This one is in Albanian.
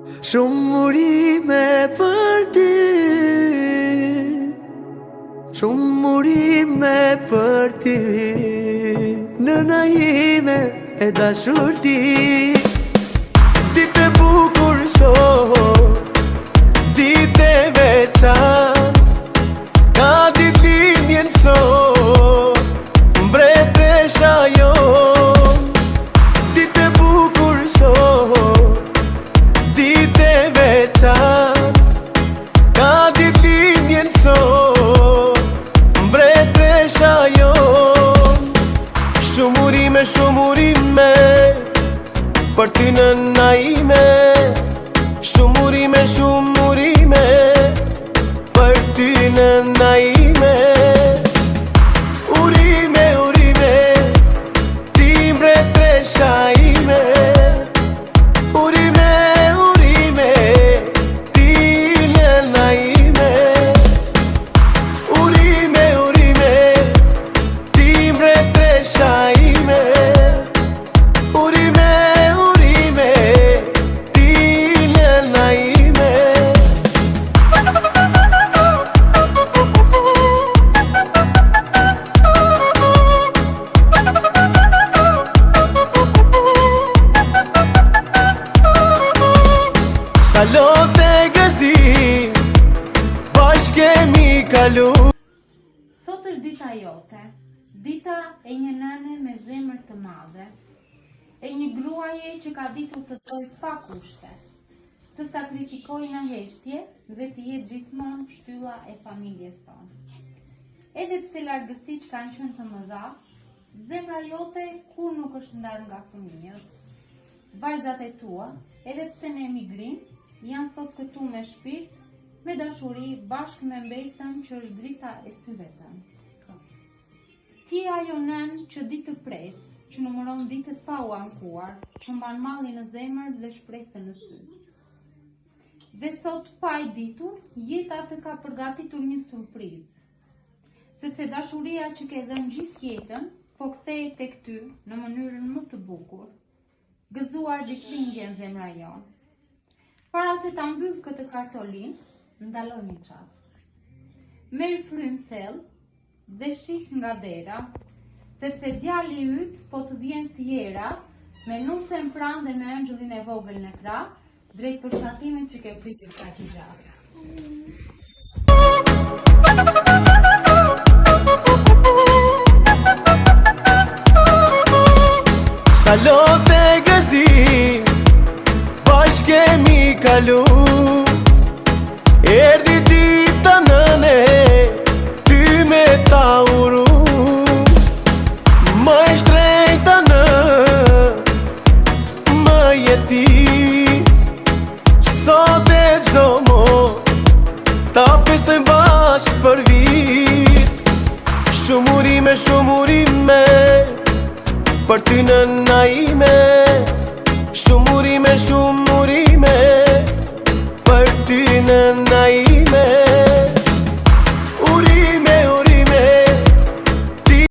Shumë urime për ty Shumë urime për ty Nëna ime e dashur ti Ditë e bukur sot Ditë e veçantë Ka ditëlindjen sot Mbretëresha jonë Ditë e bukur sot Ditë e veçantë Ka ditëlindjen sot Mbretëresha jonë Shumë urime, shumë urime Për ty nëna ime Shumë urime, shumë urime Për ty nëna ime Urime, urime Ti mbretëresha ime Urime, urime Ti nëna ime Urime, urime Ti mbretëresha ime Urime, urime Ti nëna ime Sa lot e gëzim Bashkë kemi kalu Sot është dita jote, dita e një nëne me zemër të madhe, e një gruaje që ka ditur të dojë pa kushte, të sakrifikojë në heshtje dhe të jetë gjithmonë shtylla e familjes sonë. Edhe pse largësitë kanë qenë të mëdha, zemra jote kurrë nuk është ndarë nga fëmijët. Vajzat e tua, edhe pse në emigrim, janë sot këtu me shpirt, me dashuri, bashkë me mbesën që është drita e syve tënd. Ti je ajo nënë që di të presë, që numëron ditët pa u ankuar, që mban mallin në zemër dhe shpresën në sy. Dhe sot pa e ditur, jeta të ka përgatitur një surprizë. Sepse dashuria që ke dhënë gjithë jetën, po kthehet tek ty në mënyrën më të bukur. Gëzuar ditëlindjen zemra jonë. Para se ta mbyll këtë kartolinë, ndalo një çast. Merr frymë thellë dhe shih nga dera, sepse djali yt po të vjen si era, me nusen pranë dhe me ëngjëllin e vogël në krah, Drejt përqafimit që ke pritur kaq gjatë. Sa lot e gëzim Bashkë kemi kalu Erdhi dita nëne Ty me ta uru Më e shtrejta nënë Më je ti Sot e çdo mot Ta festojmë bashkë për vit Shumë urime, shumë urime Për ty nëna ime.